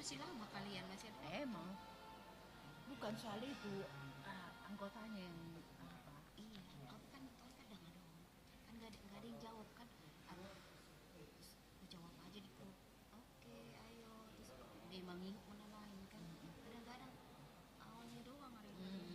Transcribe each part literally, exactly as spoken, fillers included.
Selama kalian masih ada waktu. Emang. Bukan soal itu, ah, anggotanya yang apa? Iya, tapi kan terkadang ada orang. Kan nggak ada, nggak ada yang jawab kan. Aduh, terus ku jawab aja di grup. Oke, ayo. Terus dia mangihut mana lain kan. Kadang-kadang awalnya doang ada yang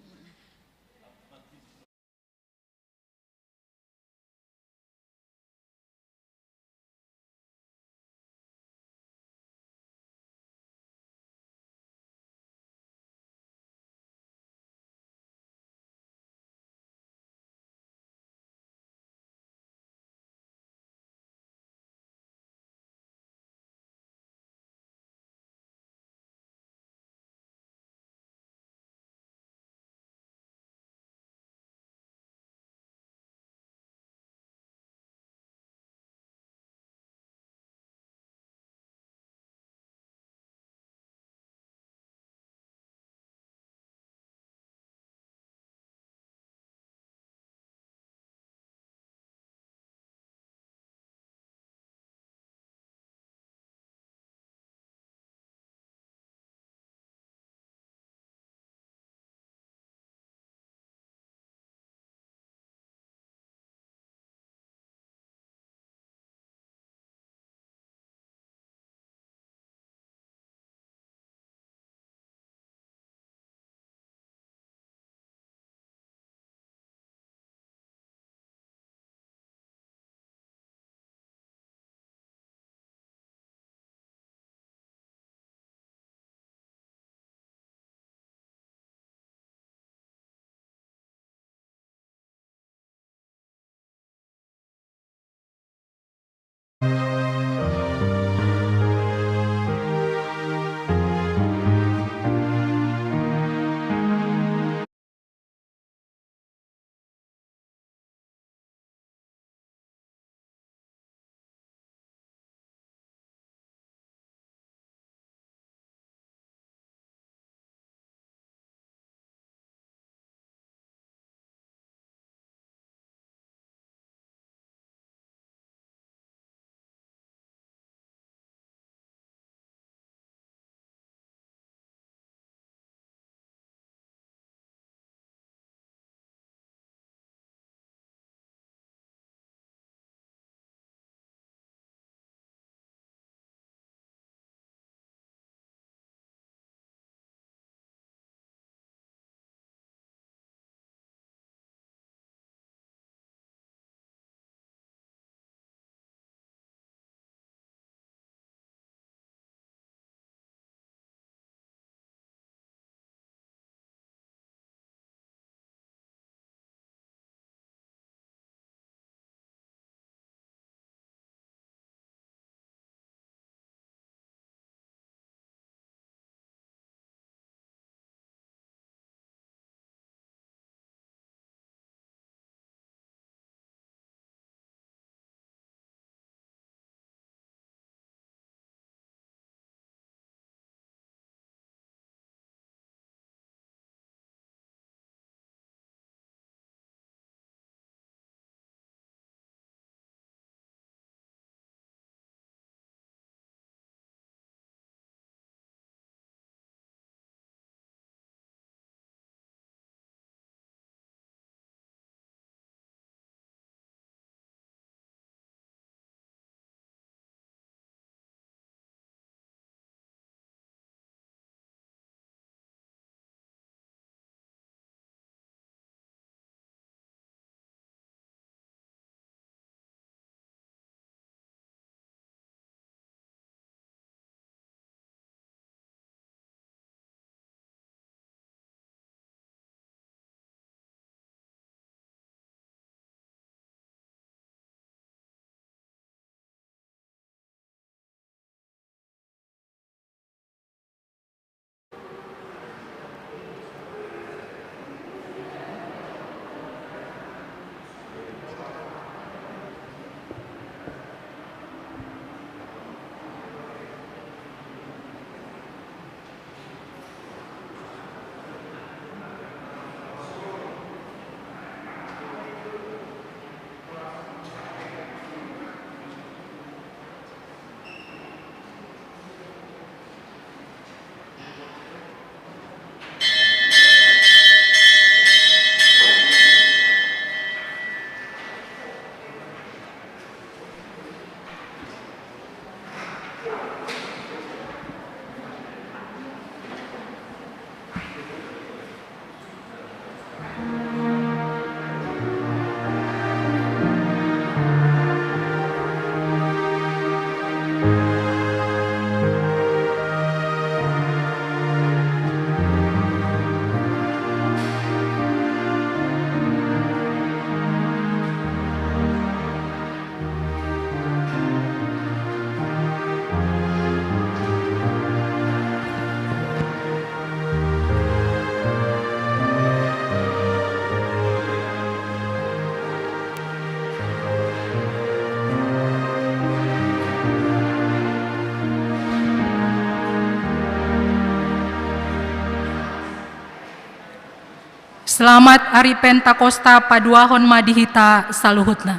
Selamat Ari Pentakosta paduahon ma di hita saluhutna.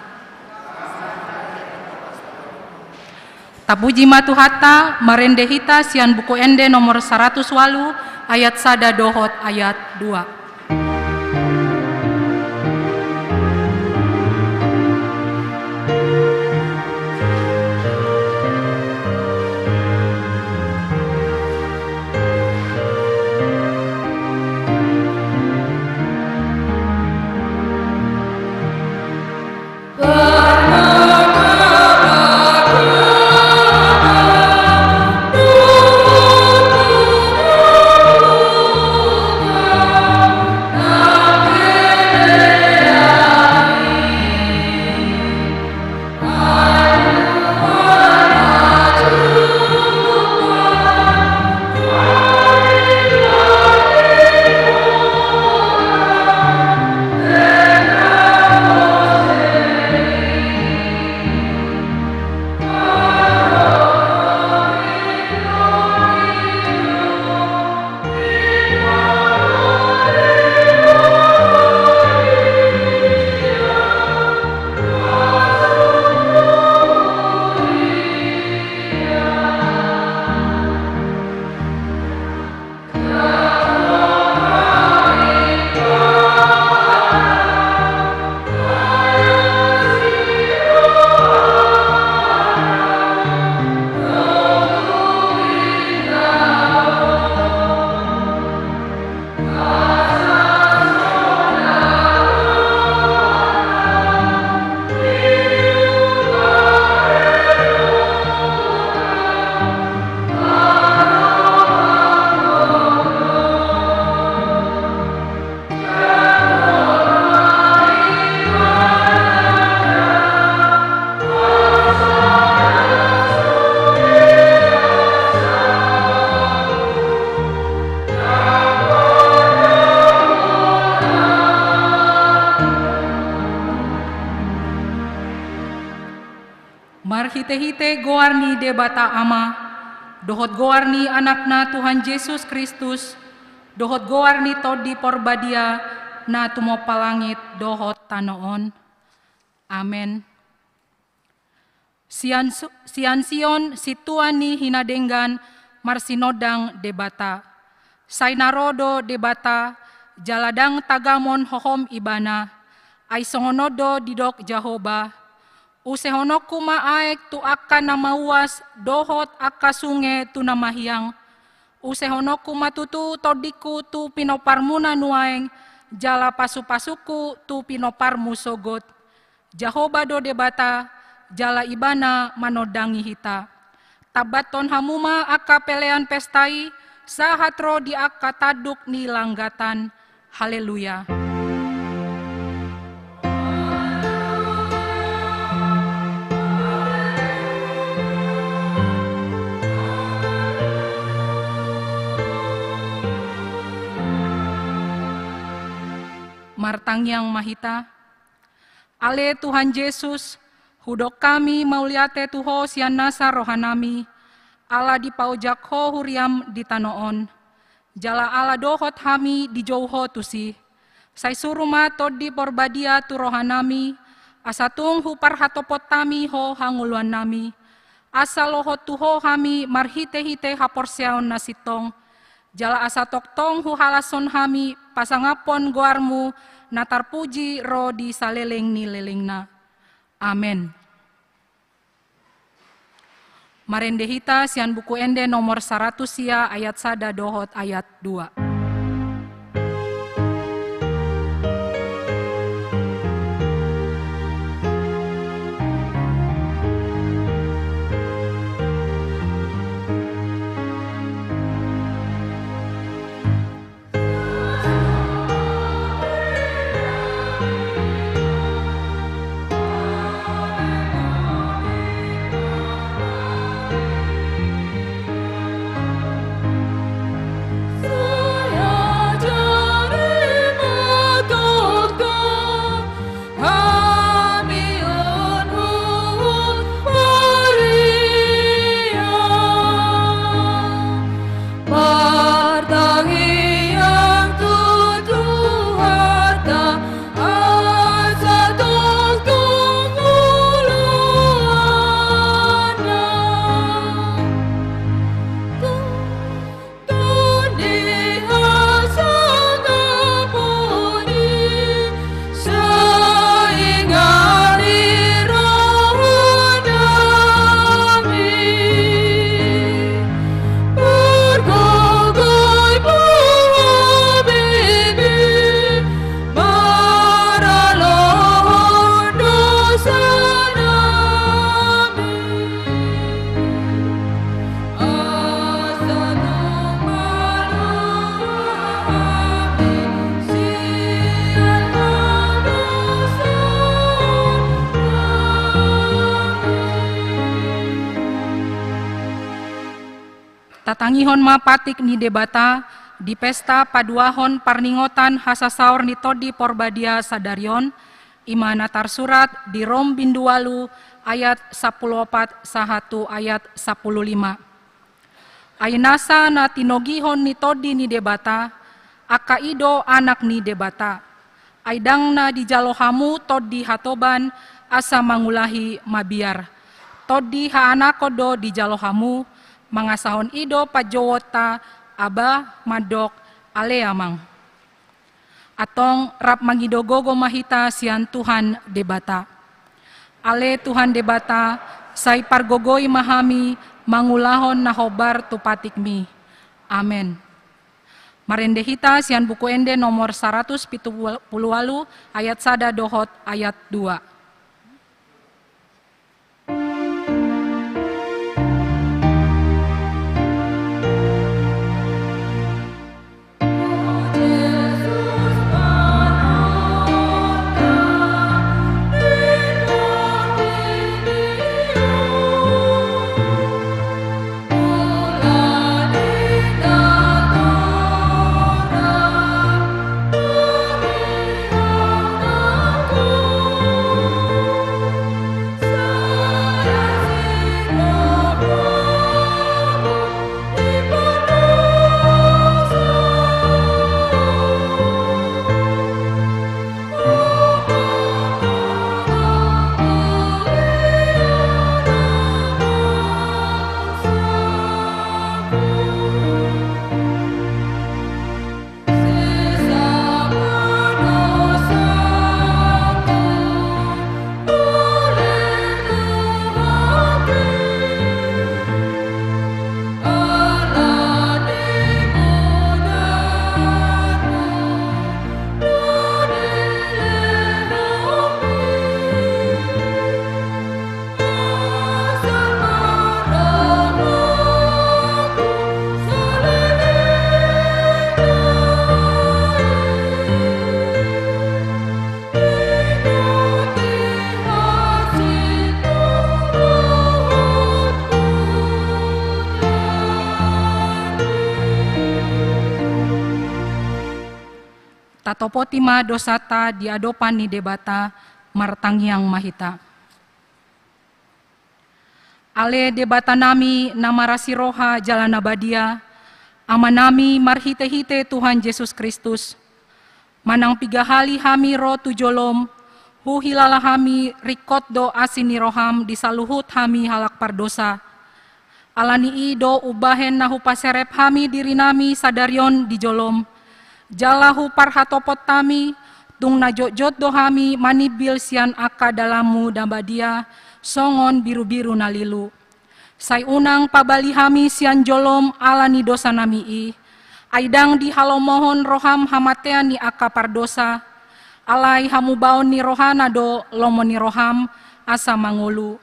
Tapuji ma Tuhanta, marende hita sian Buku Ende nomor saratus ualu, ayat sada dohot ayat dua. Marhitehite goar ni Debata Ama, dohot goar ni Anakna Tuhan Jesus Kristus, dohot goar ni Tondi Porbadia, na tumompa langit dohot tano on. Amen. Sian su-, sian Sion, sintua ni hinadenggan, marsinondang Debata. Sai na ro do Debata, jala ndang tagamon hohom Ibana. Ai songon on do didok Jahowa: Usehononku ma aek tu angka na mauas, dohot angka sunge tu na mahiang. Usehononku ma tutu TondiKu tu pinomparmuna nuaeng, jala pasupasuKu tu pinomparmu sogot. Jahowa do Debata, jala Ibana manondangi hita. Tambathon hamu ma angka pelean pesta i, sahat ro di angka tanduk ni langgatan. Haleluya. Martangiang ma hita. Ale Tuhan Jesus, hudok hami mauliate tu Ho sian nasa rohanami, ala dipaojak Ho huriaM di tano on, jala ala dohot hami dijou Ho tusi. Sai suru ma Tondi Porbadia tu rohanami, asa tung huparhatopothami Ho hangoluannami, asa lohot tu Ho hami marhitehite haporseaon na sintong, jala asa tongtong huhalashon hami pasangaphon goarMu na tarpuji ro di saleleng ni lelengna. Amen. Marende hita sian Buku Ende nomor saratus sia, ayat sada dohot ayat dua. Tangihon ma patik ni Debata di pesta paduahon parningotan hasasaor ni Tondi Porbadia sadari on, i ma na tarsurat di Rom bindu ualu ayat sampulu opat sahat tu ayat sampulu lima. Ai nasa na tinogihon ni Tondi ni Debata, angka i do anak ni Debata. Ai ndang na dijalo hamu tondi hatoban asa mangulahi mabiar. Tondi haanakon do dijalo hamu, mangasahon i do panjouonta, Aba, mandok, Ale Amang. Antong rap mangido gogo ma hita sian Tuhan Debata. Ale Tuhan Debata, sai pargogoi ma hami mangulahon na hombar tu patikmi. Amen. Marende hita sian Buku Ende nomor saratus pitu pulu ualu, ayat sada dohot ayat dua. Tatopoti ma dosanta di adopan ni Debata, martangiang ma hita. Ale Debatanami na marasi roha jala na badia, Amanami marhitehite Tuhan Jesus Kristus, manang piga hali hami ro tu jolom, huhilala hami ringkot do asi ni roham di saluhut hami halak pardosa. Ala ni i do umbahen na hupaserep hami dirinami sadari on di jolom, jala huparhatopot hami, tung na jotjot do hami manimbil sian angka dalanmu na badia, songon birubiru na lilu. Sai unang pabali hami sian jolom ala ni dosanami i, ai ndang dihalomohon roham hamatean ni angka pardosa, alai hamubaon ni rohana do lomo ni roham asa mangolu.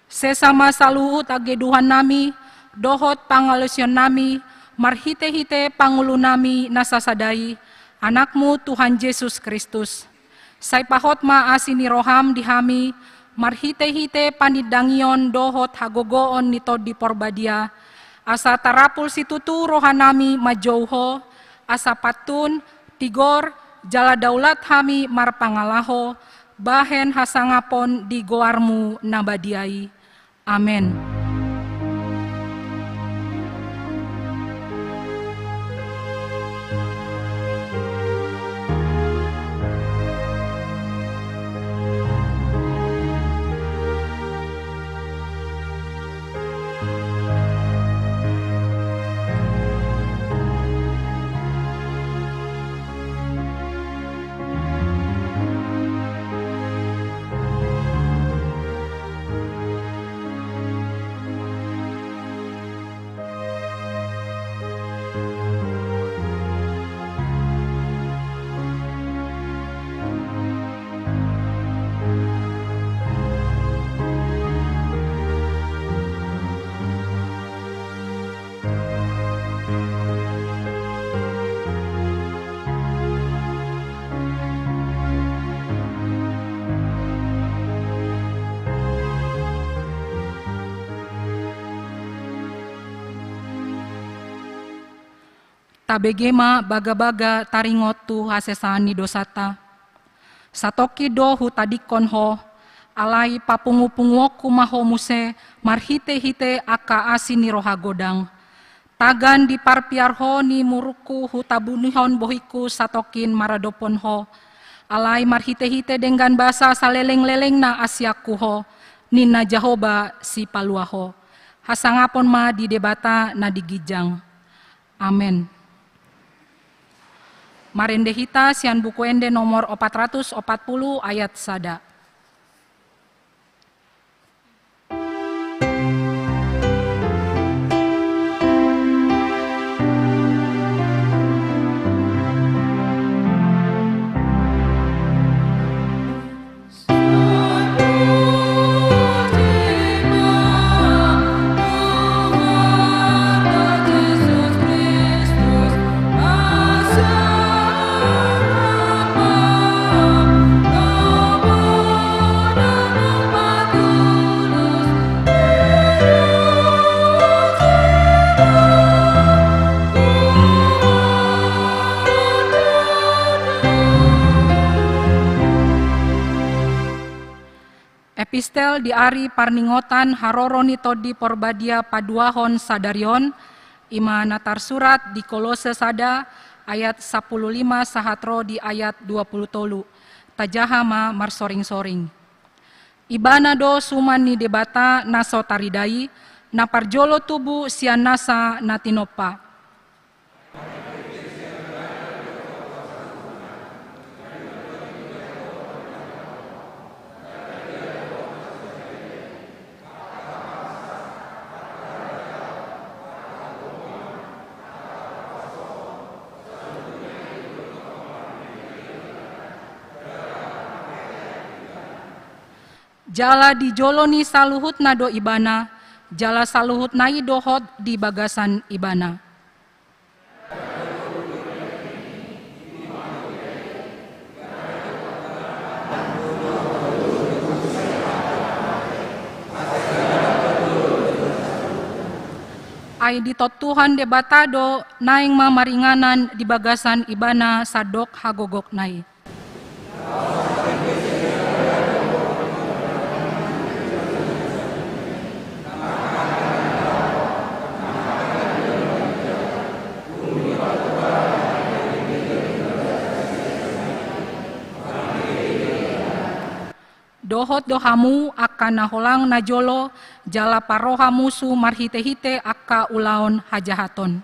Sesa ma saluhut hagedukannami dohot pangalaosionnami marhitehite Pangulunami na sasada i, Anakmu Tuhan Jesus Kristus. Sai pahot ma asi ni roham di hami marhitehite panindangion dohot hagogoon ni Tondi Porbadia, asa tarapul situtu rohanami manjou Ho, asa pantun, tigor, jala daulat hami marpangalaho bahen hasangapon di goarmu na badia i. Amen. Tabege ma bagabaga taringot tu hasesaan ni dosanta. Satongkin do hutadingkon ho, alai papungupunguonku ma ho muse marhitehite angka asi ni roha godang. Tagan diparpiar ho ni murukku hutabunihon bohingku satongkin maradophon ho, alai marhitehite denggan basa salelenglelengna asianku ho, ninna Jahowa Sipalua ho. Hasangapon ma di Debata na di ginjang. Amen. Marende hita sian Buku Ende nomor opat ratus opat pulu ayat sada. Epistel di ari parningotan haroro ni Tondi Porbadia paduahon sadari on, i ma na tarsurat di Kolose sada ayat sampulu lima sahat ro di ayat dua pulu tolu. Tajaha ma marsoringsoring. Ibana do suman ni Debata na so tarida i, na parjolo tubu sian nasa na tinompa. Jala di jolo ni saluhutna do Ibana, jala saluhutna i dohot di bagasan Ibana. Ai ditontuhon Debata do naeng ma maringanan di bagasan Ibana sandok hagogokna i. Dohot do hamu angka na holang na jolo, jala parroha musu marhitehite angka ulaon hajahaton.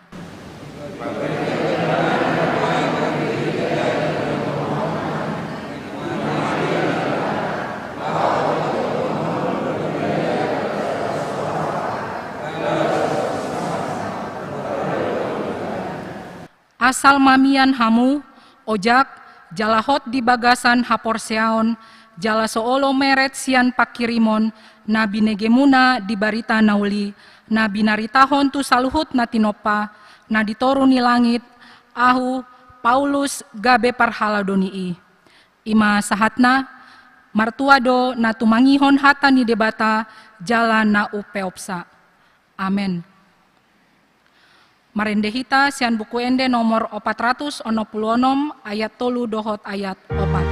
Asal ma mian hamu, ojak, jala hot di bagasan haporseaon, jala so olo meret sian pangkirimon, na binegemuna di barita na uli, na binaritahon tu saluhut na tinompa, na di toru ni langit, ahu, Paulus, gabe parhalado ni i. I ma sahatna, martua do na tumangihon hata ni Debata, jala na umpeopsa. Amen. Marende hita sian Buku Ende nomor opat ratus onom pulu onom, ayat tolu dohot ayat opat.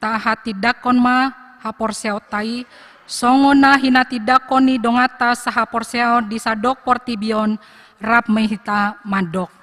Tahatindangkon ma haporseaonta i, songon na hinatindangkon ni donganta sahaporseaon di sandok portibi on. Rap ma hita mandok.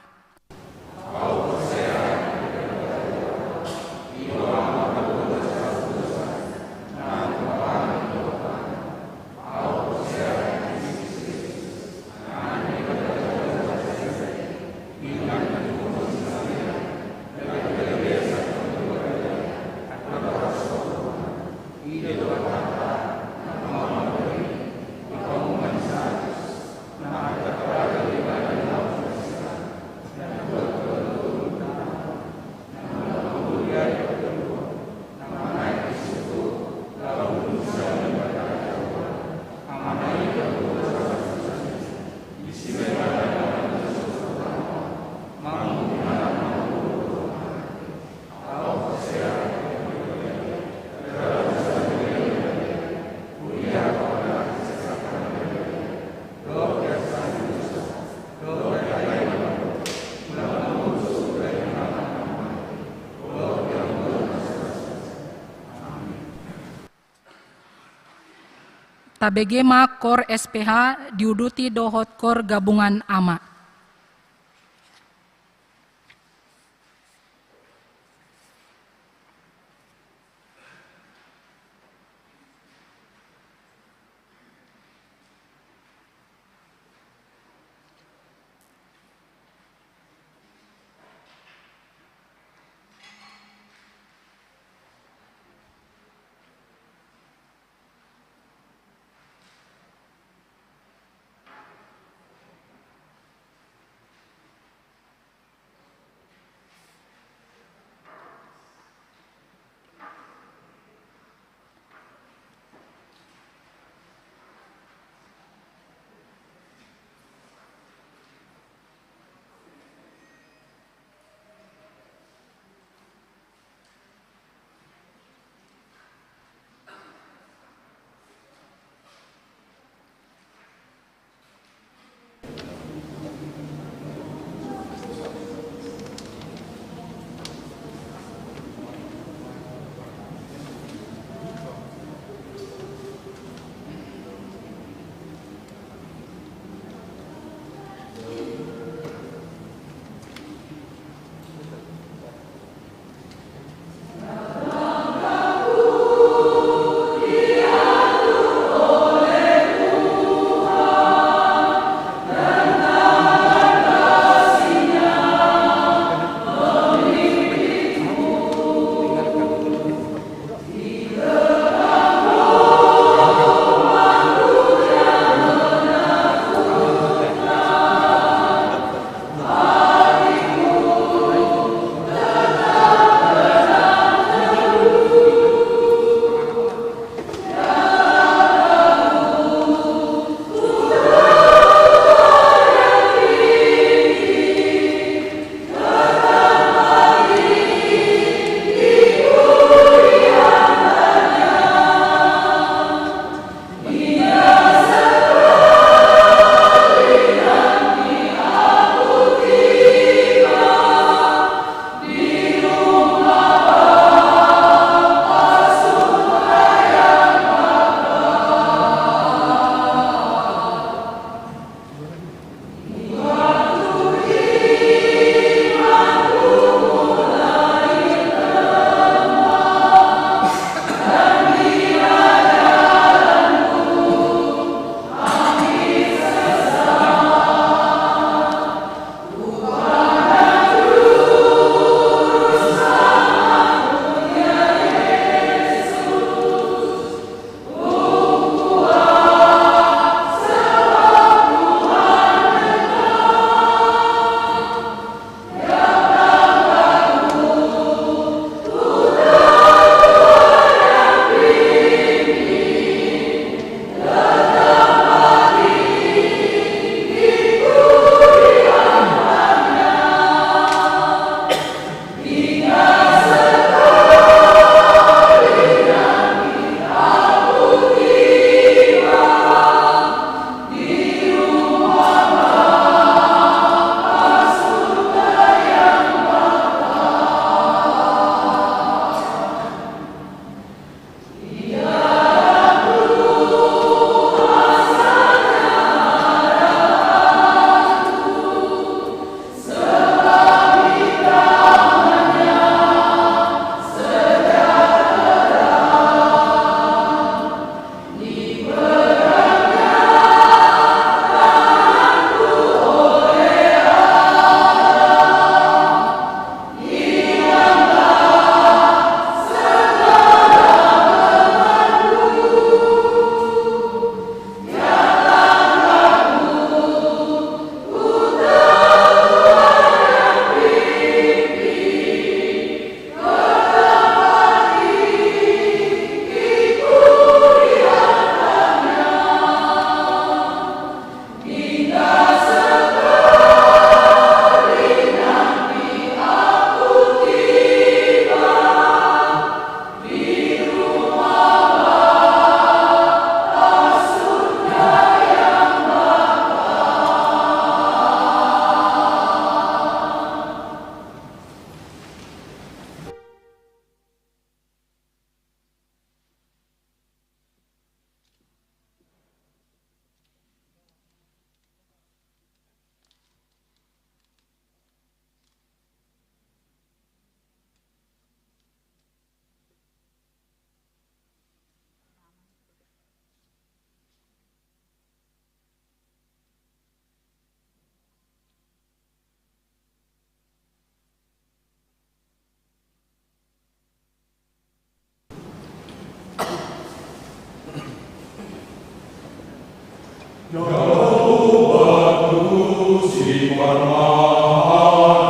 Tabege ma kor S P H diuduti dohot kor gabungan ama. Jahowa Tuhan si parmahan,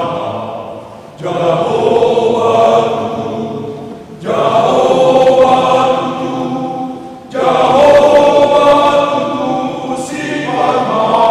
Jahowa Tuhan, Jahowa Tuhan, Jahowa Tuhan si parmahan.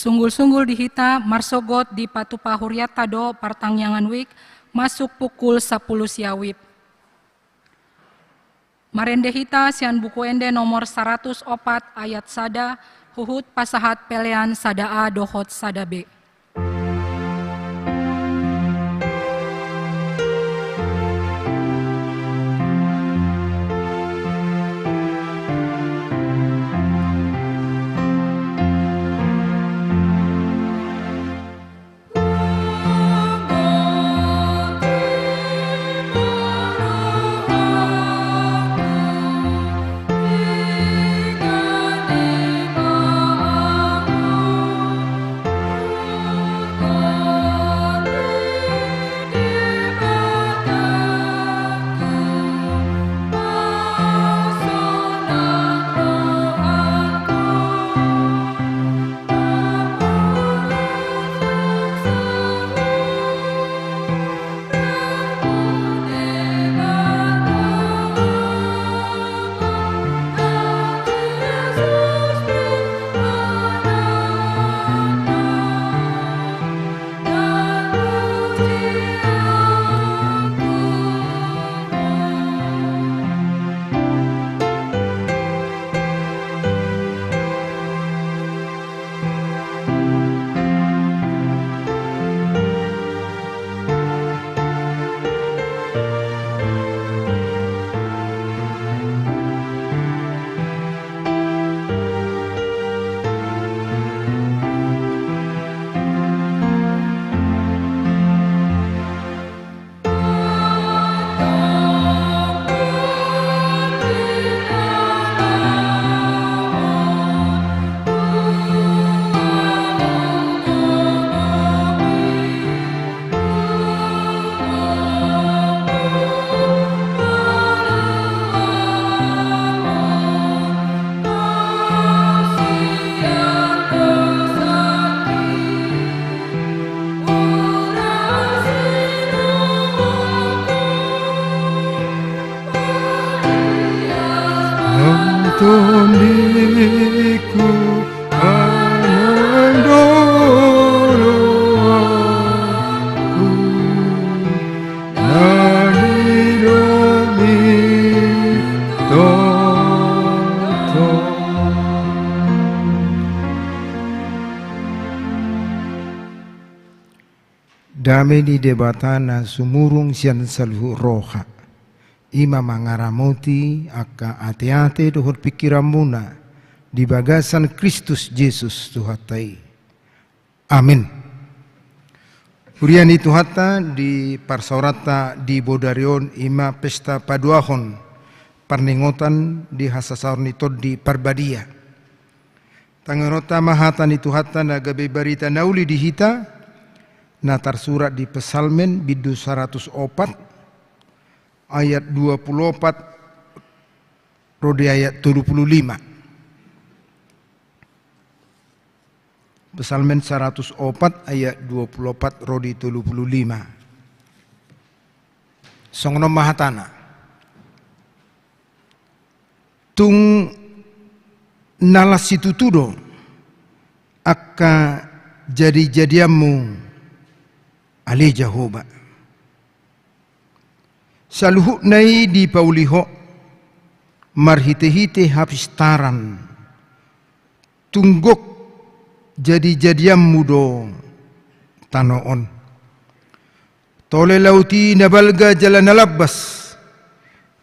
Sunggul-sunggul di hita marsogot dipatupa hurianta do partangiangan wijk masuk pukul sapuluh sia wib. Marende hita sian Buku Ende nomor saratus opat ayat sada, huhut pasahat pelean sada A dohot sada B. Dame ni Debata na sumurung sian saluhut roha, i ma mangaramoti angka ateate dohot pingkiranmuna di bagasan Kristus Jesus Tuhanta i. Amin. Huria ni Tuhanta, di parsaoranta di bodari on, i ma pesta paduahon parningotan di hasasaor ni Tondi Parbadia. Tangiangta ma hata ni Tuhanta na gabe barita na uli di hita, na tarsurat di Psalmen bindu saratus opat, ayat dua pulu opat ro di ayat tolu pulu lima. Psalmen saratus opat ayat dua pulu opat ro di tolu pulu lima. Songon on ma hatana. Tung na las situtu do angka jadijadianmu, ale Jahowa. Saluhutna i dipauli Ho marhitehite hapistaran. Tung gok jadijadianmu do tano on. Tole laut i na balga jala na lambas.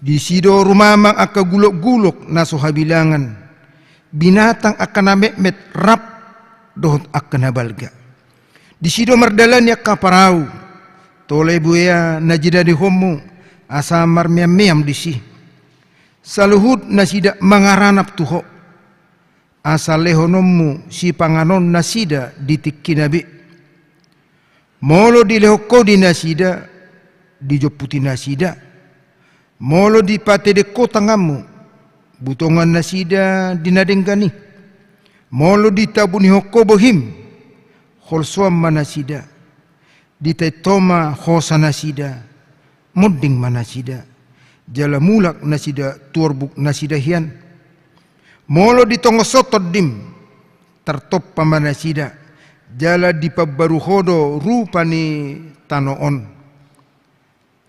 Disi do rumamang angka gulokgulok na so habilangan, binatang angka na metmet rap dohot angka na balga. Disi do mardalani angka parau, tole buea na jinadehonmu, asa marmeammeam disi. Saluhut nasida mangaranap tu Ho, asa lehononmu sipanganon nasida di tingkina be. Molo dilehon Ho di nasida, dijomputi nasida. Molo dipatedek Ho tanganmu, butongan nasida di na denggan i. Molo ditabunihon Ho bohim, holsoan ma nasida. Ditainhon Ho ma hosa nasida, monding ma nasida, jala mulak nasida tu orbuk nasida hian. Molo ditongos Ho tondim, tartompa ma nasida, jala dipambaru Ho do rupa ni tano on.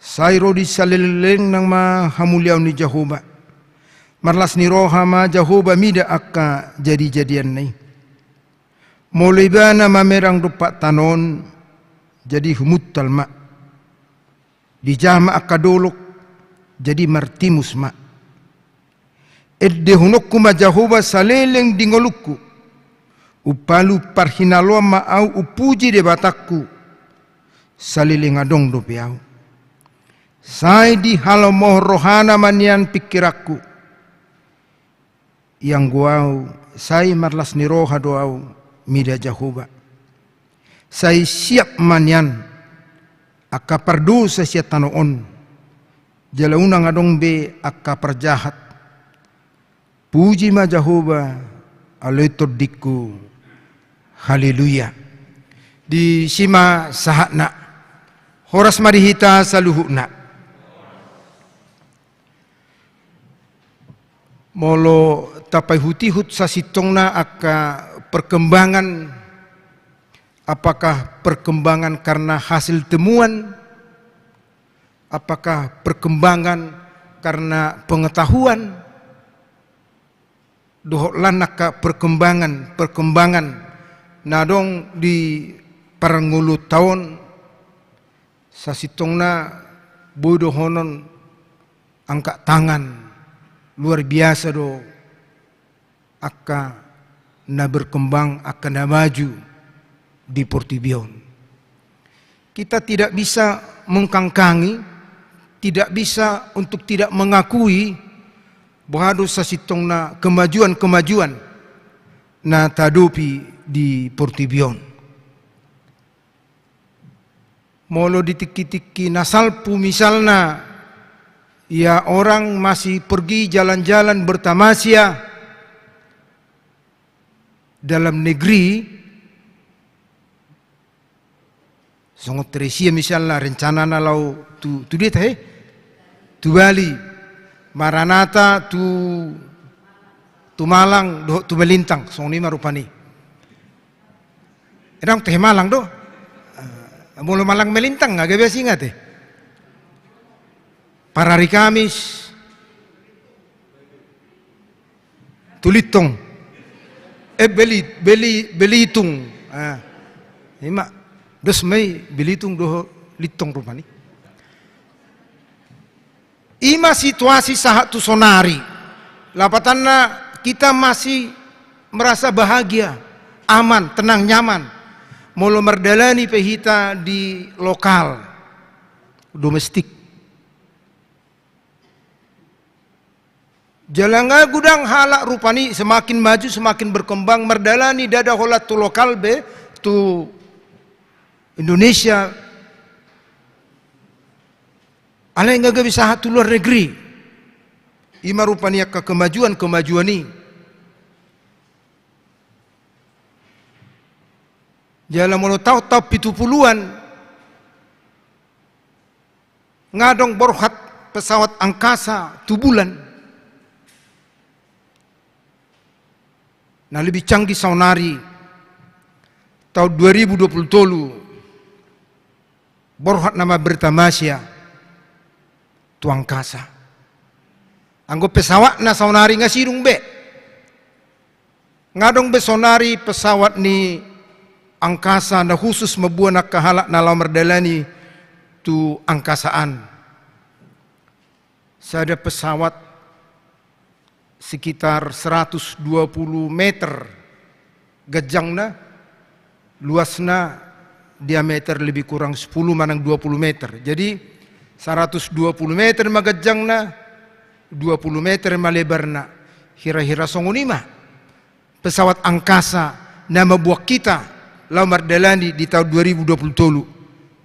Sai ro di saleleng ma hamuliaon ni Jahowa. Marlas ni roha ma Jahowa mida angka jadijadianna i. Molo Ibana mamerang dompak tano on, jadi humuntal ma. Dijama angka dolok, jadi martimus ma. Endehononku ma Jahowa saleleng di ngolungku. Umpalu parhinaloan ma ahu umpuji Debatangku, saleleng adong dope ahu. Sai dihalomohon rohana ma nian pingkiranku. Ianggo ahu, sai marlas ni roha do ahu mida Jahowa. Sai siap ma nian angka pardosa sian tano on, jala unang adong be angka parjahat. Puji ma Jahowa, ale tondingku. Haleluya. Disi ma sahatna. Horas ma di hita saluhutna. Molo tapaihutihut sasintongna angka perkembangan, apakah perkembangan karena hasil temuan, apakah perkembangan karena pengetahuan, dohot lan angka perkembangan, perkembangan na adong di parngoluonta on, sasintongna boi dohonon angkat tangan, luar biasa do angka na berkembang, angka na maju di portibi on. Kita tidak bisa mengkangkangi, tidak bisa untuk tidak mengakui bahwa do sasintongna kemajuan-kemajuan na tadopi di portibi on. Molo di tingki-tingki na salpu misalna, ya orang masih pergi jalan-jalan bertamasya dalam negeri, songon Teresia misalna rencanana laho tu, tu dia tahe? Tu Bali. Maranatha tu, tu Malang dohot tu Melintang, songon i ma rupani. Ndang tahe Malang do. Eh, molo Malang Melintang nga gabe asi nga tahe. Parari Kamis tu Lintong. Eh, Beli, Beli, Belitung. Ah, i ma. Dos ma i Belitung dohot Lintong rupani. I ma situasi sahat tu sonari. Lapatanna, kita masih merasa bahagia, aman, tenang, nyaman. Molo mardalani pe hita di lokal, domestik. Jala nga godang halak rupani semakin maju, semakin berkembang, mardalani ndada holan tu lokal be, tu Indonesia. Alai nga gabe sahat tu luar negeri. I ma rupani angka kemajuan-kemajuan i. Jala molo taon-taon pitu puluan, nga adong borhat pesawat angkasa tu bulan. Na lebih canggih saonari, taon dua ribu dua puluh tolu, borhat nama bertamasia tu angkasa. Anggo pesawatna saonari nga sidung be. Nga adong be saonari pesawat ni angkasa na khusus mamboan angka halak na laho mardalani tu angkasa an. Sada pesawat sekitar seratus dua puluh meter ganjangna, luasna diameter lebih kurang sepuluh manang dua puluh meter. Jadi, seratus dua puluh meter ma ganjangna, dua puluh meter ma lebarna. Hira-hira songon i ma pesawat angkasa na mamboan hita laho mardalani di taon dua ribu dua puluh tolu.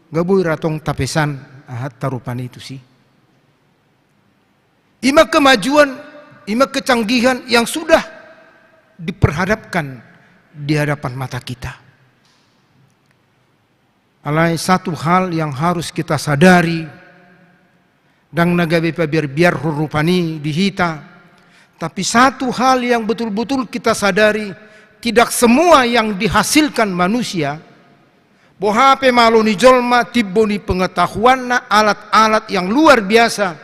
Nga boi ra tong tapesan aha tarupani tusi. I ma kemajuan, i ma kecanggihan yang sudah diperhadapkan di hadapan mata kita. Alai satu hal yang harus kita sadari, ndang na gabe pabiar-biarhon rupani di hita, tapi satu hal yang betul-betul kita sadari, tidak semua yang dihasilkan manusia, boha pe malo ni jolma, timbo ni pengetahuanna, alat-alat yang luar biasa,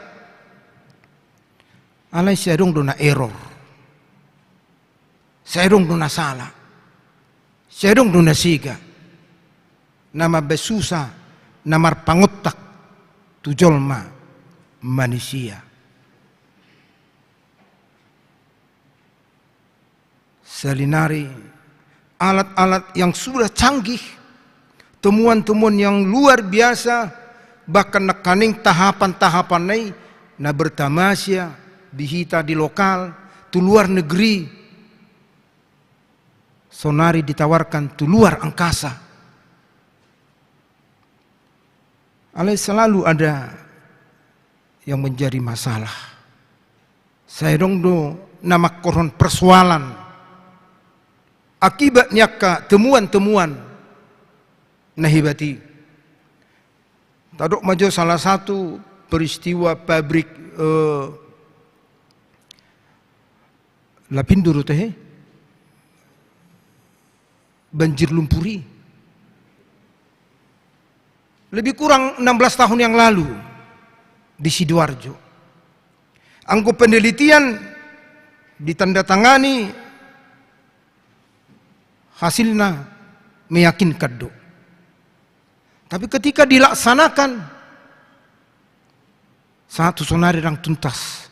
alai sai adong do na error. Sai adong do na sala, sai adong do na sega, na mambaen susa, na marpangontak tu jolma manisia. Salinari alat-alat yang sudah canggih, temuan-temuan yang luar biasa, bahkan nangkaning tahapan-tahapanna i na bertamasia di hita di lokal, tu luar negeri, saonari ditawarkan tu luar angkasa. Alai selalu ada yang menjadi masalah. Sai adong do na mangkorhon persoalan akibat ni angka temuan-temuan na hebat i. Tadok ma jo salah satu peristiwa pabrik, eh, Lapindo do tahe, banjir lumpur i. Lebih kurang enam belas tahun yang lalu di Sidoarjo. Anggo penelitian ditandatangani, hasilna meyakinkan do. Tapi ketika dilaksanakan, sahat tu sonari ndang tuntas.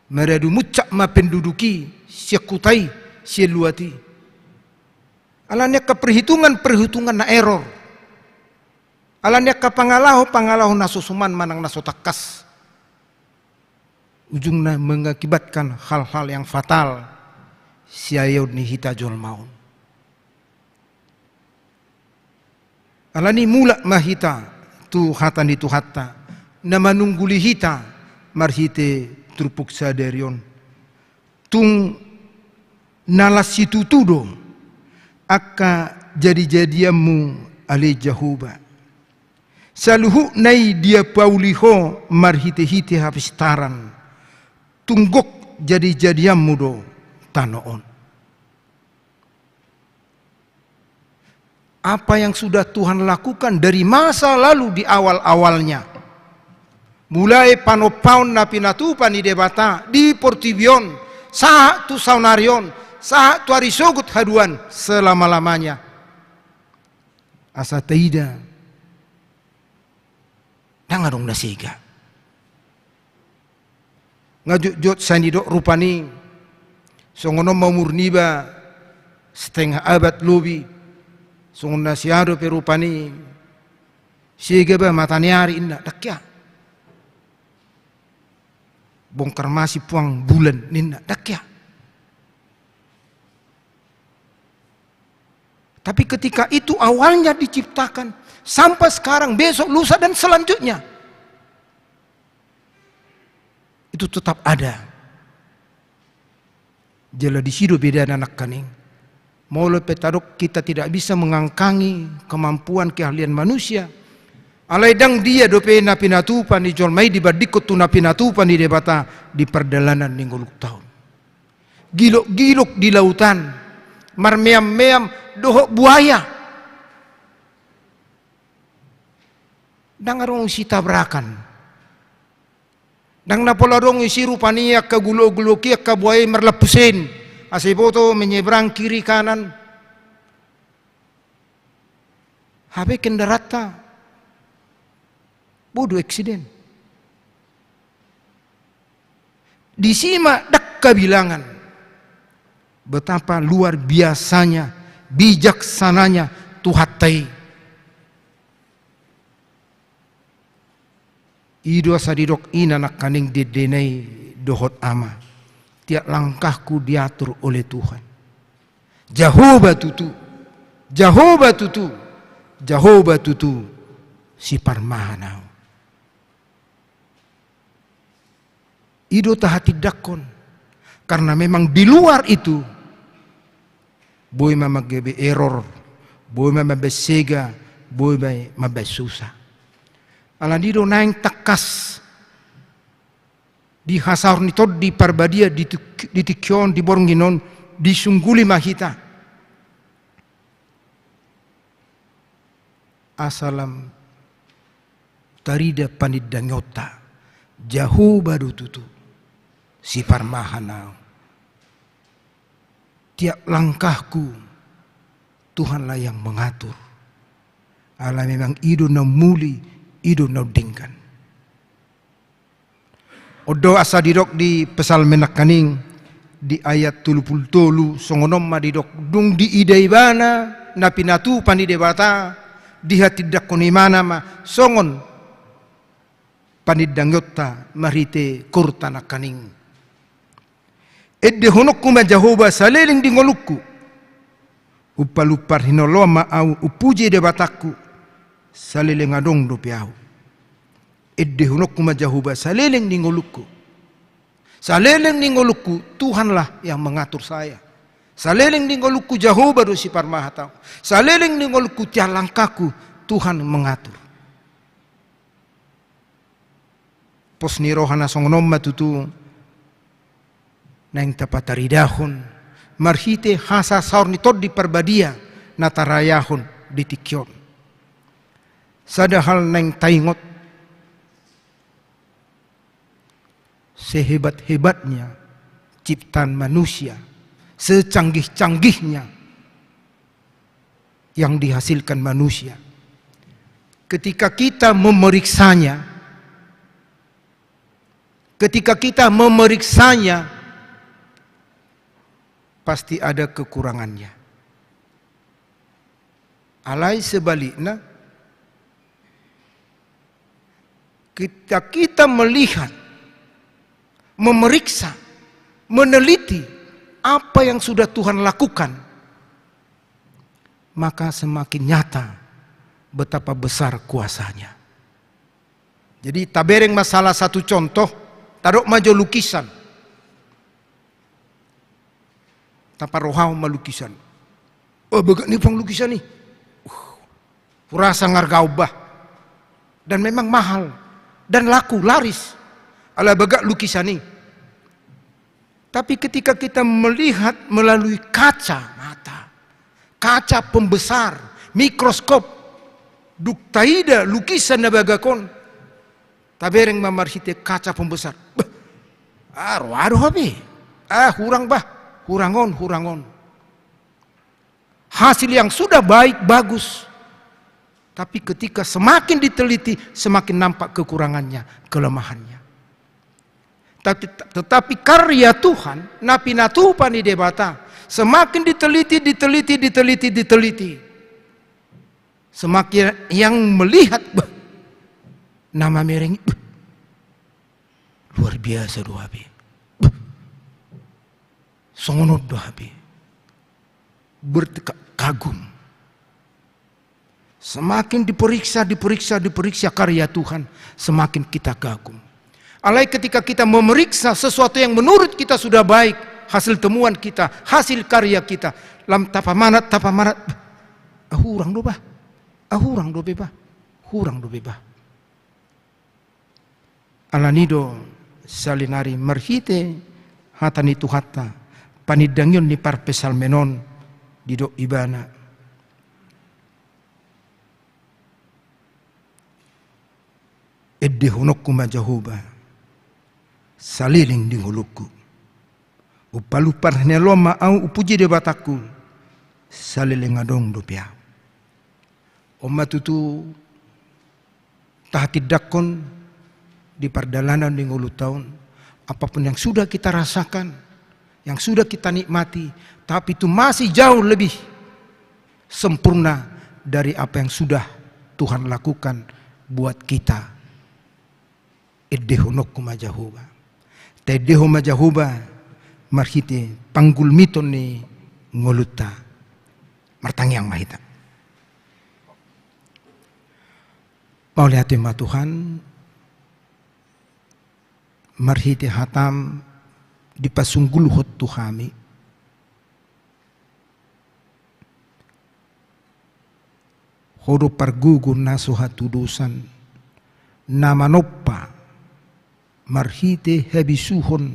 Maradu muncak ma penduduk i sian huta i, sian luat i. Alani angka perhitungan-perhitungan na error. Alani angka pangalaho-pangalaho na so suman manang na so tangkas. Ujungna mengakibatkan hal-hal yang fatal sian aeon ni hita jolma on. Alani mulak ma hita tu hata ni Tuhanta, na manungguli hita marhite turpuk sadari on. Tung na las situtu do angka jadi-jadianmu, ale Jahowa. Saluhutna i dipauli Ho marhite-hite hapistaran. Tung gok jadi-jadianmu do tano on. Apa yang sudah Tuhan lakukan dari masa lalu di awal-awalnya. Mulai panompaon na pinatupa ni Debata di portibi on, sahat tu saonari on, sahat tu ari sogot haduan selama-lamanya. Asa taida, ndang adong na sega. Nga jotjot sai nidok rupani, songon on ma umur niba setengah abad lobi, songon na sia dope rupani, sega ba mata ni ari inna, ndang hea. Bongkar masi puang bulan ninna, ndang hea. Tapi ketika itu awalnya diciptakan, sampai sekarang, besok, lusa, dan selanjutnya, itu tetap ada. Jala disi do bedana nangkaning. Molo pe tadok kita tidak bisa mengangkangi kemampuan keahlian manusia, alai ndang dia dope na pinatupa ni jolma i dibandingkon tu na pinatupa ni Debata di pardalanan ni ngolunta on. Gilok-gilok di lautan, marmeam-meam dohot buaya. Ndang adong sitabrakan. Ndang na pola adong isi rupani angka gulok-gulok i, angka buaya i marlampusen. Asa iboto menyeberang kiri kanan. Hape kendaraanta bodo eksiden. Disi ma ndang habilangan betapa luar biasanya, bijaksananya Tuhanta i. I do asa didok ina nangkaning di endena i dohot ama. Tiap langkahku diatur oleh Tuhan. Jahowa tutu, Jahowa tutu, Jahowa tutu, siparmahan ahu. I do tahatindangkon. Karena memang di luar itu, boi ma manggabe error, boi ma mambaen sega, boi ma mambaen susa. Alani i do naeng tangkas di hasaor ni Tondi Parbadia di tingki on, di borngin on, disungguli ma hita. Asa lam tarida panindangionta, Jahowa do tutu, siparmahan ahu. Tiap langkahku, Tuhanlah yang mengatur. Ala memang i do na umuli, i do na undenggan. On do asa didok di Psalmen nangkaning di ayat tolu pulu tolu, songon on ma didok, dung diida ibana na pinatupa ni Debata, dihatindangkon ibana ma songon panindangionta marhite korta nangkaning. Endehononku ma Jahowa saleleng di ngolungku. Umpal-umpal hinaloan ma ahu umpuji Debatangku, saleleng adong dope ahu. Endehononku ma Jahowa saleleng di ngolungku. Saleleng di ngolungku, Tuhanlah yang mengatur saya. Saleleng di ngolungku, Jahowa do siparmahan ahu. Saleleng di ngolungku, tiap langkahku, Tuhan mengatur. Pos ni roha na songon on ma tutu naeng tapataridahon marhite hasasaor ni Tondi Parbadia na tarayahon di tingki on. Sada hal naeng taingot, sehebat-hebatnya ciptaan manusia, secanggih-canggihnya yang dihasilkan manusia, ketika kita memeriksanya, ketika kita memeriksanya, pasti ada kekurangannya. Alai sebaliknya, kita, kita melihat, memeriksa, meneliti apa yang sudah Tuhan lakukan, maka semakin nyata betapa besar kuasa-Nya. Jadi, tabereng ma salah satu contoh, tadok ma jo lukisan. Taparohahon ma lukisan. Oh, bagak ni pang lukisan i. Uh, hurasa ngargaon bah. Dan memang mahal. Dan laku, laris. Ala bagak lukisan i. Tapi ketika kita melihat melalui kaca mata, kaca pembesar, mikroskop, dung taida lukisan na bagak on, tabereng ma marhite kaca pembesar. Bah, ah, roa do hape. Ah, hurang bah, hurang on, hurang on. Hasil yang sudah baik, bagus, Tapi ketika semakin diteliti, semakin nampak kekurangannya, kelemahannya. Tapi, tetapi karya Tuhan, na pinatupa ni Debata, semakin diteliti, diteliti, diteliti, diteliti. Semakin yang melihat, bah, na mamereng i, bah, luar biasa do hape. Bah, songon on do hape. Berarti ka-, kagum. Semakin diperiksa, diperiksa, diperiksa karya Tuhan, semakin kita kagum. Alai ketika kita memeriksa sesuatu yang menurut kita sudah baik, hasil temuan kita, hasil karya kita, lam tapamanat, tapamanat, bah, ah, hurang do bah, ah, hurang do be bah, hurang do be bah. Alani do saonari marhite hata ni Tuhanta, panindangion ni parpsalmen on didok ibana. Endehononku ma Jahowa saleleng di ngolungku. Umpal-umpal ni halomoan ma ahu umpuji Debatangku, saleleng adong dope ahu. On ma tutu tahatindangkon di pardalanan ni ngolunta on, apapun yang sudah kita rasakan, yang sudah kita nikmati, tapi itu masih jauh lebih sempurna dari apa yang sudah Tuhan lakukan buat kita. Endehononku ma Jahowa. Taendehon ma Jahowa marhite panggulmiton ni ngolunta. Martangiang ma hita. Mauliate ma Tuhan, marhite hataM dipasunggulhon tu hami. Ho do pargogo na so hatudosan, na manompa marhite habisuhon,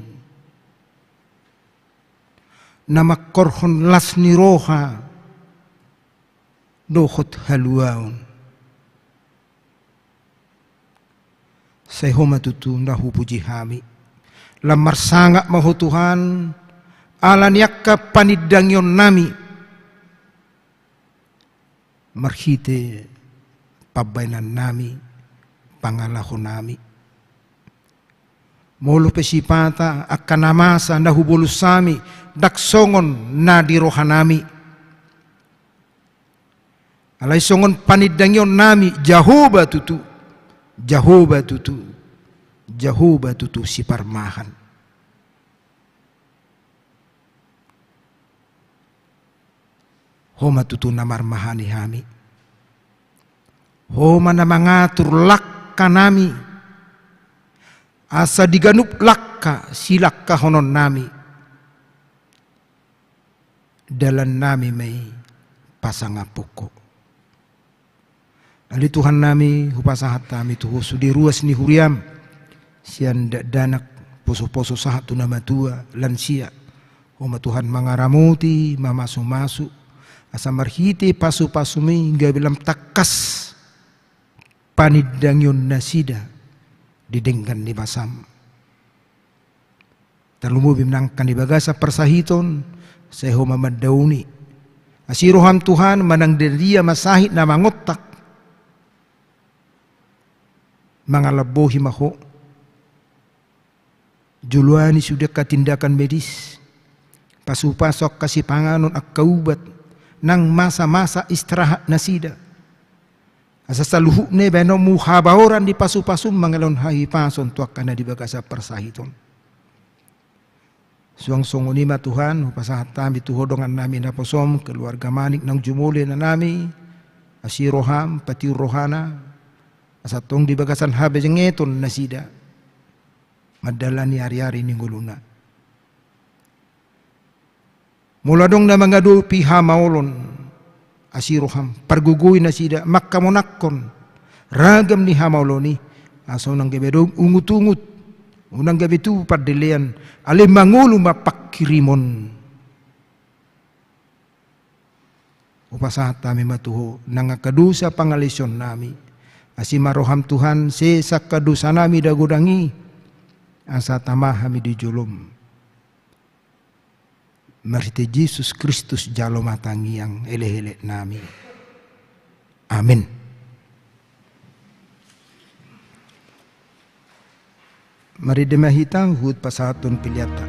na mangkorhon las ni roha dohot haluaon. Sai Ho ma tutu na hupuji hami. Lam marsangap ma Ho Tuhan, ala ni angka panindangionnami, marhite pambahenannami, pangalahonami. Molo pe sipata angka na masa na hubolus hami, ndang songon na di rohanami. Alai songon panindangionnami, Jahowa tutu, Jahowa tutu, Jahowa tutu siparmahan. Ho ma tutu na marmahani hami. Ho ma na mangatur langkanami. Asa di ganup langka silangkahononnami, dalannami ma i pasangaphon Ho. Ale Tuhannami, hupasahat hami tu Ho sude ruas ni huriaM, sian dakdanak, poso-poso sahat tu na matua, lansia. Ho ma Tuhan mangaramoti, mamasumasu, asa marhite pasupasuMi gabe lam tangkas panindangion nasida di denggan ni basaM. Tarlumobi nangkin di bagasan parsahiton, sai Ho ma mandaoni. Asi rohaM Tuhan, manang dia ma sahit na mangontak, mangalambohi ma Ho. Joloani sude angka tindakan medis, pasupasu angka sipanganon, angka ubat, nang masa-masa istirahat nasida. Asa saluhutna baenonMu habaoran di pasupasuM mangalehon hahipason tu angka na di bagasan parsahiton. Suang songon i ma Tuhan, hupasahat hami tu Ho dongannami naposoM, keluarga Manik nang jumolo inanami, asi rohaM, patiur rohana, asa tong di bagasan habengeton nasida mandalani ari-ari ni ngoluna. Molo adong na mangadopi hamaolon, asi rohaM, pargogoi nasida, mangkamonangkon ragam ni hamaolon i, asa unang gabe adong ungut-ungut, unang gabe tubu pardelean, alai mangolu ma pangkirimon. Hupasahat hami ma tu Ho nang angka dosa pangalaosionnami. Asi ma rohaM Tuhan, sesa angka dosanami na godang i, asa tama hami di joloM. Marhite Jesus Kristus jalo ma tangiang elekeleknami. Amin. Marende ma hita huhut pasahathon peleanta.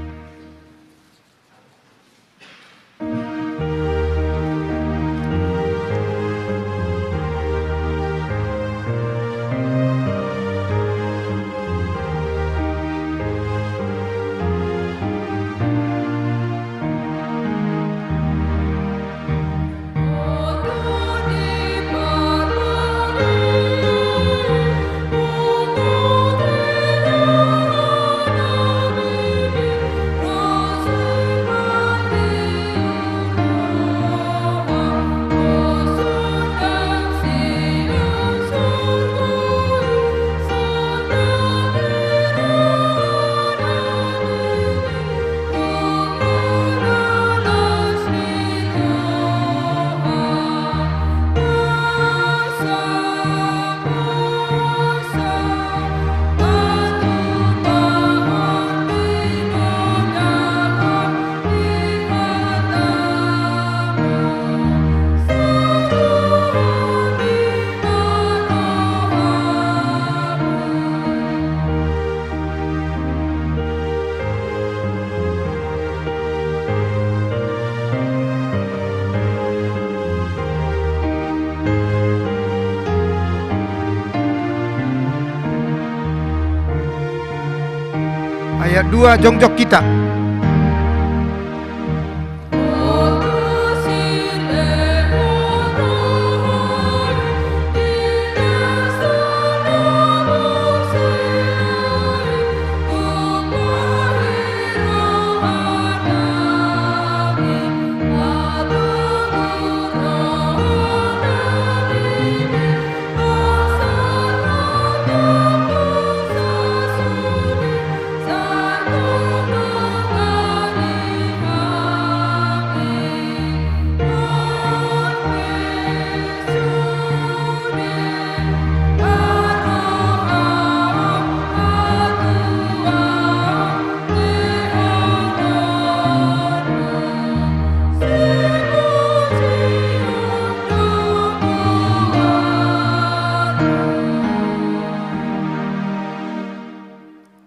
Ayat dua, jongjong hita.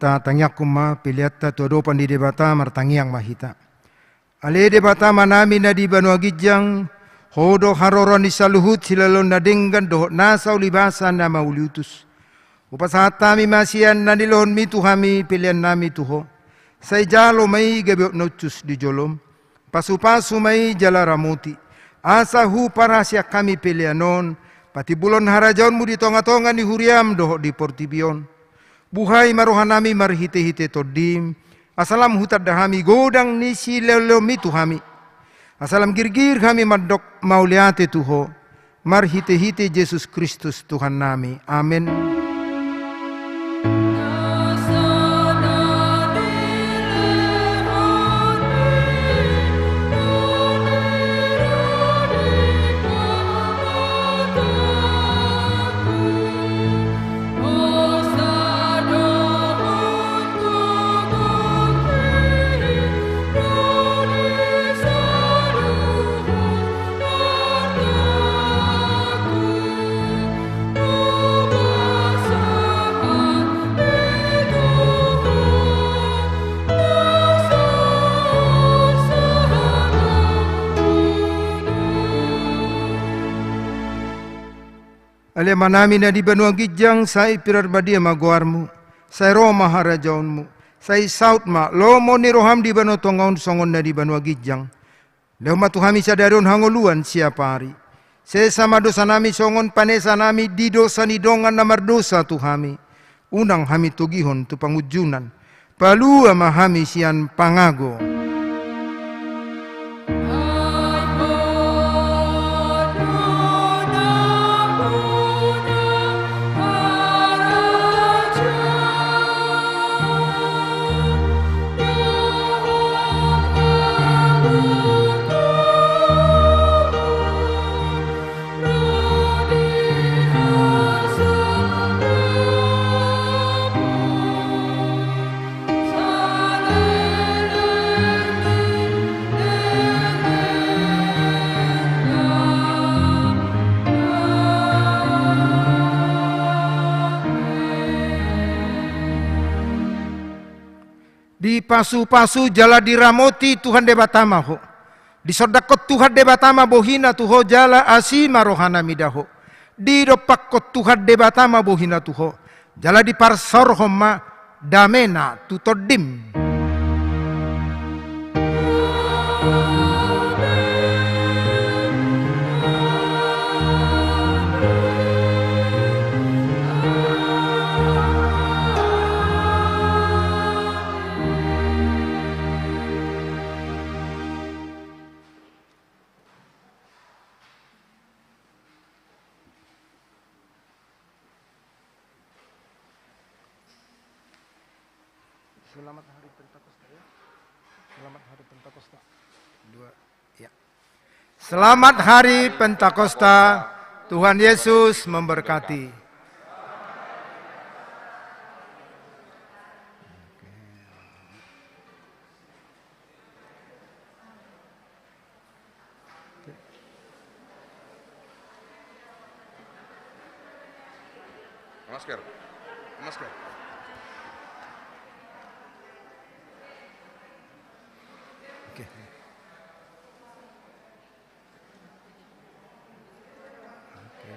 Tatangiangkon ma peleanta tu adopan ni Debata, martangiang ma hita. Ale Debata Amanami na di banua ginjang, Ho do haroro ni saluhut silalo na denggan dohot nasa ulibasa na mauliutus. Hupasahat hami ma sian na nilehonMi tu hami peleannami tu Ho. Sai jalo ma i gabe uncus di joloM. Pasupasu ma i jala ramoti. Asa huparasian hami pelean on patimbulhon harajaonMu di tongatonga ni huriaM dohot di portibi on. Buhai ma rohanami marhitehite TondiM, asa lam hutanda hami godang ni silehonMi tu hami. Asa lam girgir hami mandok mauliate tu Ho, marhitehite Jesus Kristus Tuhannami. Amen. Ale Amanami na di banua ginjang, sai pinarbadia ma goarMu, sai ro ma harajaonMu, sai saut ma lomo ni rohaM di banua tonga on songon na di banua ginjang. Lehon ma tu hami sadari on hangoluan siapari. Sesa ma dosanami songon panesanami di dosa ni dongan na mardosa tu hami. Unang hami togihon tu pangunjunan. Palua ma hami sian pangago. Dipasupasu jala diramoti Tuhan Debata ma ho. Disondangkon Tuhan Debata ma bohina tu ho jala asi ma rohana mida ho. Didompakkon Tuhan Debata ma bohina tu ho. Jala diparsaorhon ma damena tu tondim. Selamat Hari Pentakosta, ya. Selamat Hari Pentakosta. Dua, ya. Selamat Hari Pentakosta. Tuhan Yesus memberkati. Masker. Masker. Oke. Oke.